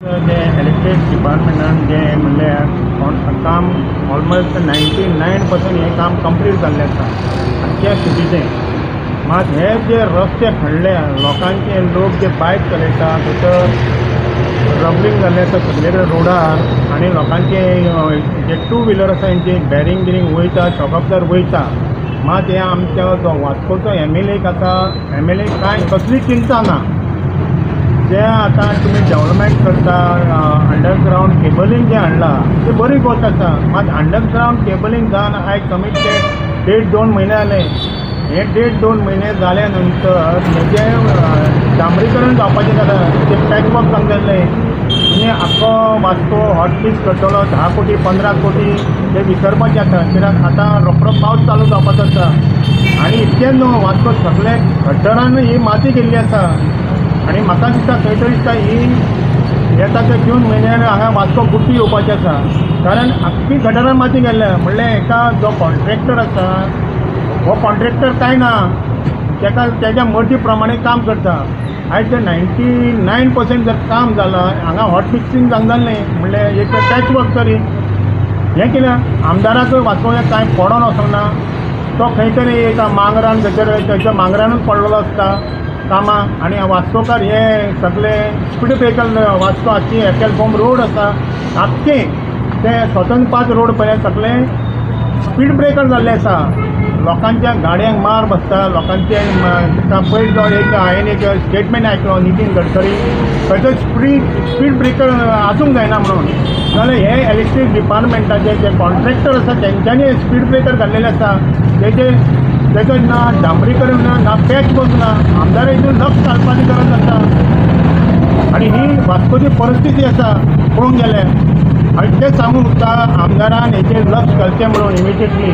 जे electric डिपार्टमेंटान जे म्हणल्यार काम almost 99% हें काम कंप्लीट जाल्लें आसा आमच्या सिटीचें. मात हे जे रस्ते खणले लोकांचे, लोक जे बायक चलयता थंयसर रबलींग जाल्लें आसा सगळे कडेन रोडार आनी लोकांचे जे टू व्हिलर आसा हेंचे बॅरींग बिरींग वयता, शॉकअप्सार वयता. मात हे आमच्या जो वास्कोचो एम एल एक आसा, एम एल ए कांय कसली चिंता ना. जे आतां तुमी डेवलपमेंट करता, अंडरग्रावंड केबलींग जें हाडलां ती बरी गोश्ट आसा. मात अंडरग्रावंड केबलींग जावन आयज कमीत ते देड दोन म्हयने जाले. हे देड दोन म्हयने जाल्या नंतर हेजें डांबरीकरण जावपाचें जालां, तें पॅचवर्क जावंक जाल्लें. तुमी आख्खो वास्को हॉट मिक्स करतलो 10 कोटी 15 कोटी ते विसरपाचें आसा, कित्याक आतां रोखडो पावस चालू जावपाचो आसा. आनी इतकें न्हू, वास्को सगळे गड्डरान ही माती गेल्ली आसा आनी म्हाका दिसता खंय तरी दिसता ही येता ते जून म्हयन्यान हांगा वास्को बुट्टी येवपाची आसा, कारण आख्खी गटरान माती गेल्ल्या. म्हणल्यार एका जो कॉन्ट्रॅक्टर आसा हो कॉन्ट्रॅक्टर कांय ना, तेका तेज्या मर्जी प्रमाणे काम करता. आयज जर 99% जर काम जालां, हांगा हॉट मिक्सींग जावंक जाल्लें, म्हणल्यार एक पॅच वर्क तरी हें कितें आमदाराक वास्को कांय पडोन वचोंक ना. तो खंय तरी एका मांगरान खंयसर थंयसर मांगरानूच पडलेलो आसता कामां. आनी वास्कोकार हे सगळे स्पीड ब्रेकर वास्को आख्खी एफ एल गोम रोड आसा आख्खें ते स्वतंत्र पांच रोड पळय सगळे स्पीड ब्रेकर जाल्ले आसा. लोकांच्या गाडयांक मार बसता लोकांचे. पयर जो एक हांवें एक स्टेटमेंट आयकलो नितीन गडकरी खंयचो स्पीड ब्रेकर आसूंक जायना म्हणून, जाल्यार हे इलेक्ट्रीक डिपार्टमेंटाचे जे कॉन्ट्रॅक्टर आसा तेंच्यांनी स्पीड ब्रेकर घाल्लेले आसा. तेजे तेजो ना डांबरीकरण ना, ना पॅच वर्क ना. आमदारा हितून लक्ष घालपाची गरज आसा आनी ही वास्कोची परिस्थिती आसा पळोवंक गेल्यार. आनी तें सांगूंक सोदता आमदारान हेचेर लक्ष घालचें म्हणून इमिजिएटली.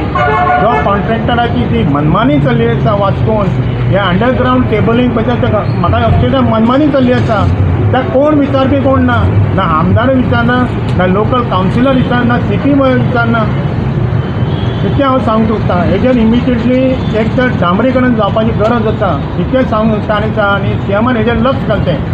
जो कॉन्ट्रॅक्टराची जी मनमानी चल्ली आसा वास्कोन, हे अंडरग्रावंड केबलींग पळय म्हाका अक्षरशा मनमानी चल्ली आसा. त्या कोण विचारपी कोण ना, ना आमदार विचारना, ना लोकल कावन्सिलर विचारना, सिटी विचारना. इतकें हांव सांगूंक सोदता. हेजेर इमिजिएटली एक तर डांबरीकरण जावपाची गरज आसा, इतकें सांगूंक सोदता. आनी सीएमान हेजेर लक्ष घालचें.